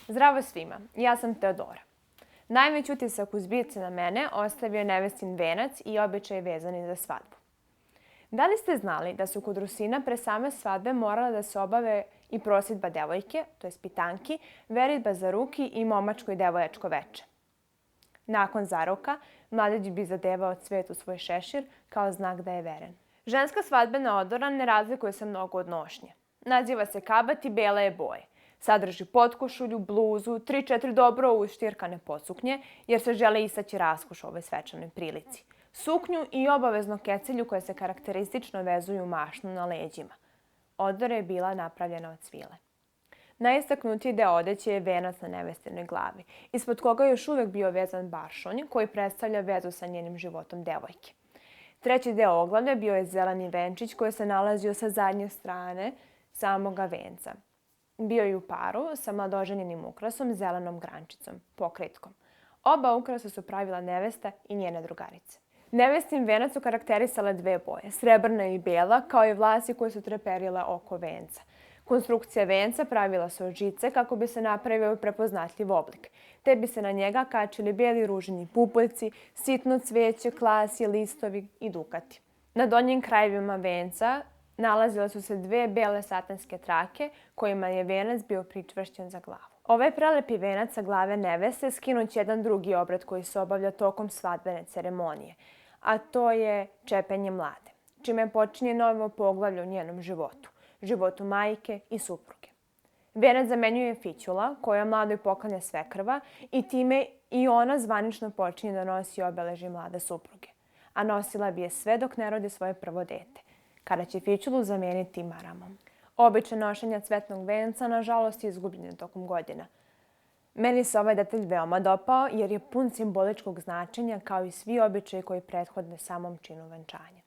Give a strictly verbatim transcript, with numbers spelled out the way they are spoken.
Zdravo svima, ja sam Teodora. Najveći utisak u zbirci na mene ostavio je nevestin venac i običaj vezani za svadbu. Da li ste znali da su kod Rusina pre same svadbe morale da se obave i prosidba devojke, to jest pitanki, veridba za ruki i momačko i devojačko veče? Nakon zaroka, mladić bi zadevao cvet u svoj šešir kao znak da je veren. Ženska svadbena odora ne razlikuje se mnogo od nošnje. Naziva se kabat i bele je boje. Sadrži potkošulju, bluzu, tri, četiri dobro uštirkane podsuknje, jer se želi istaći raskoš u ovoj svečanoj prilici. Suknju i obavezno kecelju koje se karakteristično vezuju mašnu na leđima. Odora je bila napravljena od svile. Najistaknutiji deo odeće je venac na nevestinoj glavi, ispod koga je još uvek bio vezan baršonj koji predstavlja vezu sa njenim životom devojke. Treći deo oglavlja bio je zeleni venčić koji se nalazio sa zadnje strane samoga venca. Bio je u paru sa mladoženjenim ukrasom, zelenom grančicom, pokritkom. Oba ukrasa su pravila nevesta i njene drugarice. Nevestin venac su karakterisale dve boje, srebrna i bela, kao i vlasi koje su treperile oko venca. Konstrukcija venca pravila se od žice kako bi se napravio prepoznatljiv oblik, te bi se na njega kačili beli ružini pupoljci, sitno cveće, klasje, listovi i dukati. Na donjim krajevima venca nalazile su se dve bele satenske trake kojima je venac bio pričvršćen za glavu. Ovaj prelepi venac sa glave neveste skinut će jedan drugi obred koji se obavlja tokom svadbene ceremonije, a to je čepenje mlade, čime počinje novo poglavlje u njenom životu, životu majke i supruge. Venac zamenjuje fićula koja mladoj poklanja svekrva i time i ona zvanično počinje da nosi obeležje mlade supruge, a nosila bi je sve dok ne rodi svoje prvo dete, kada će fićulu zameniti maramom. Običaj nošenja cvetnog venca, nažalost, je izgubljen tokom godina. Meni se ovaj detalj veoma dopao jer je pun simboličkog značenja kao i svi običaji koji prethode samom činu venčanja.